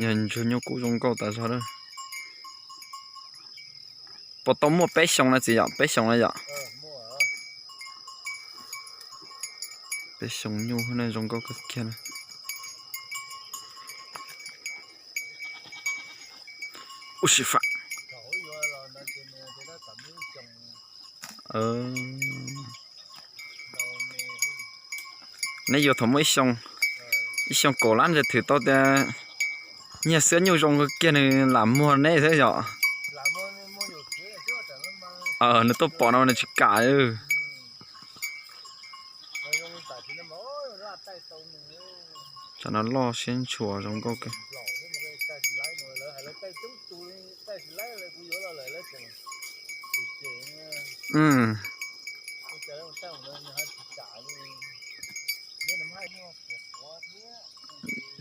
Yog ntsuag nyuj kub zoo nkauj tas zog lawm. Puas tau muaj peb xyoos na txiv yom, peb xyoos na yom? Peb xyoos nyuj zoo nkauj kawg kiag na. Ub si fam. Neb yuav thaum muaj ib xyoo, ib xyoo kaum lab ces thwm tau tias nyiaj xiab nyuj zoo kiag nws lam muag neb xwb yom. Nws tuaj pom no nws tsis kam. Tsam no loj siab ntshua zoo nkauj kawg.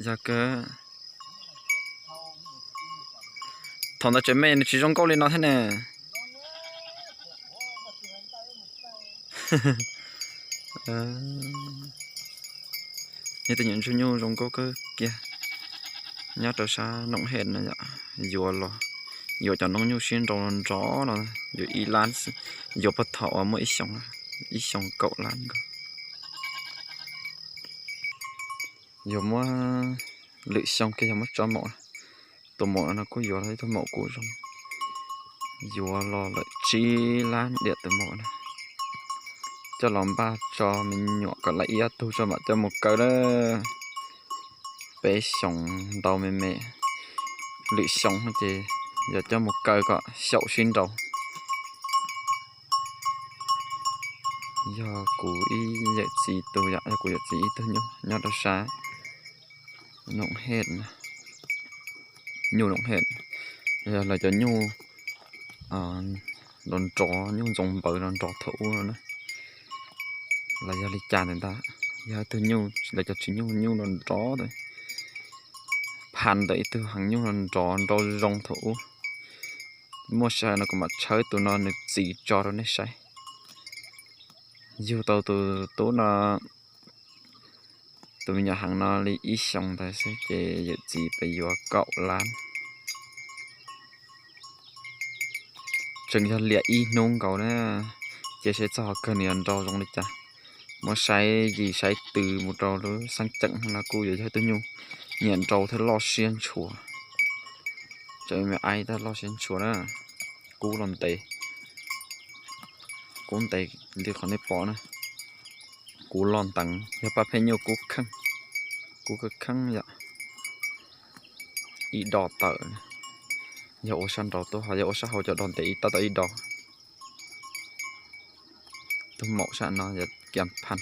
Yog kawg. Thaum ntawd tseem me nws tsis zoo nkauj li no thiab ne. Yog tej nyuam ntsuag nyuj zoo nkauj kawg kiag. Nyob rau sab Noom Hej no yom, yuav los, yuav cov noob nyuj sib nraus los nrov no, yuav ib lab, yuav puag thaum uas muaj ib xyoos, ib xyoos kaum lab nkaus. Yog muab lwm xyoo kiag yog muab tso maum, tus maum no kuj yuav los ib tug maum kuj zoo. Yuav los lawm tsib lab diam tus maum na. Coj los npaj tso me nyuam kom lawm ib ob tug tso mam coj mus kaw lawm. Peb xyoos ntau me me, lwm xyoo ces yog coj mus kaw kom xyaum sib nraus. Yog kuv ib yawm txiv tus yom, yog kuv yawm txiv ib tug nyuj nyob rau sab Noom Hej, nyuj Noom Hej, yog lawv cov nyuj nrov nrov, nyuj ntxoov npawv nrov nrov thaum ub no na. Los yog li cas ntawm ntag, yog ib tug nyuj, lawv cov tsis nyuj nyuj nrov nrov, pha ntawm ib tug heev nyuj nrov nrov nrov zoo thaum ub. Muaj sij hawm no kuv mam tshawb tus no nws txiv tso rau nej saib. Yug tau tus tub no, tus me nyuam heev no li ib xyoos ntawd xwb ces yawm txiv pem yuav kaum lab. Tseem yog liam ib hnub nkaus na, cia saib txog qhov kawg nws yuav nrau zoo li cas. Muab saib yim saib tw mus rau lub xeeb ceem no kuj yuav yog ib tug nyuj nyiam nrau thiab loj siab ntshua. Tseem me aib thiab loj siab ntshua na. Kub los ntev, kub ntev li qhov nej pom na. Kub loj nteev, yog paj pheej nyuj kub kheej, kub kheej kheej yom. Ib do tawm, yog ua sab nraud tuaj ho yog ua sab hauv cov do ntev ib tab tom ib do. Tus maum sab no yog Kias Phaj.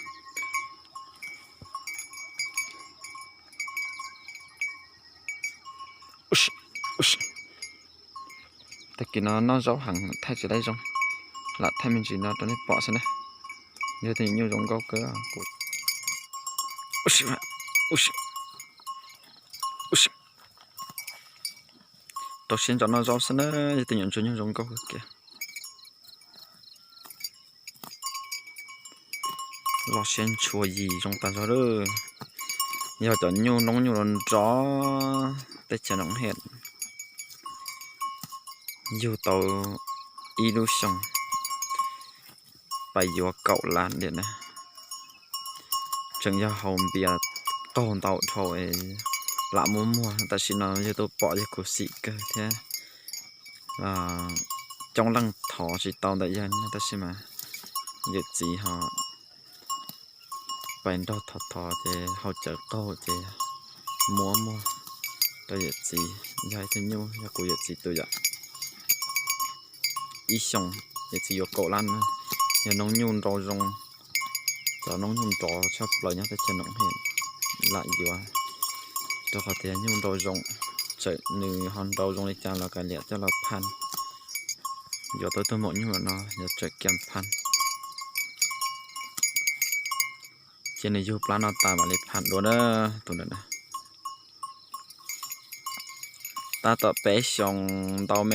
Tag kis no noj zaub heev thaij tsis laib zoo, lam thaij me ntsis no rau nej pom xwb na. Yog tus nyuj zoo nkauj kawg. Rau siab ntso noj zaub xwb na, yog tus nyuam ntsuag nyuj zoo nkauj kawg kiag. Loj siab ntshua yim zoo tas zog lawm. Yog cov nyuj noob nyuj nrov nrov teb chaws Noom Hej. Yug tau ib lub xyoo pais yuav kaum lab diam na. Tseem yog haus npias qaug ntau dhau, lam muab muag, tam sim no yawg tuaj pom yawg khuv xim kawg thiab. Coob leej thov tsis tau ntawm yawg no tab sis mas yawm txiv ho pais nrog thov thov ces haus cawv qaug ces muab muag rau yawm txiv, yog ib tug nyuj yog kuv yawm txiv tus yom. Ib xyoos yawm txiv yuav kaum lab na, yog noob nyuj nrau zoo, cov noob nyuj nrov tshaj plaws nyob teb chaws Noom Hej lam yuav, rau qhov tias nyuj nrau zoo, txawm nws ho nrau zoo li cas los kav liam coj los phaj. Yuav tau tus maum nyuj no yog txawm Kias Phaj. Cia nws yug plab no tas mam li phaj dua na, tus ntawd na. Tab tom peb xyoos ntau me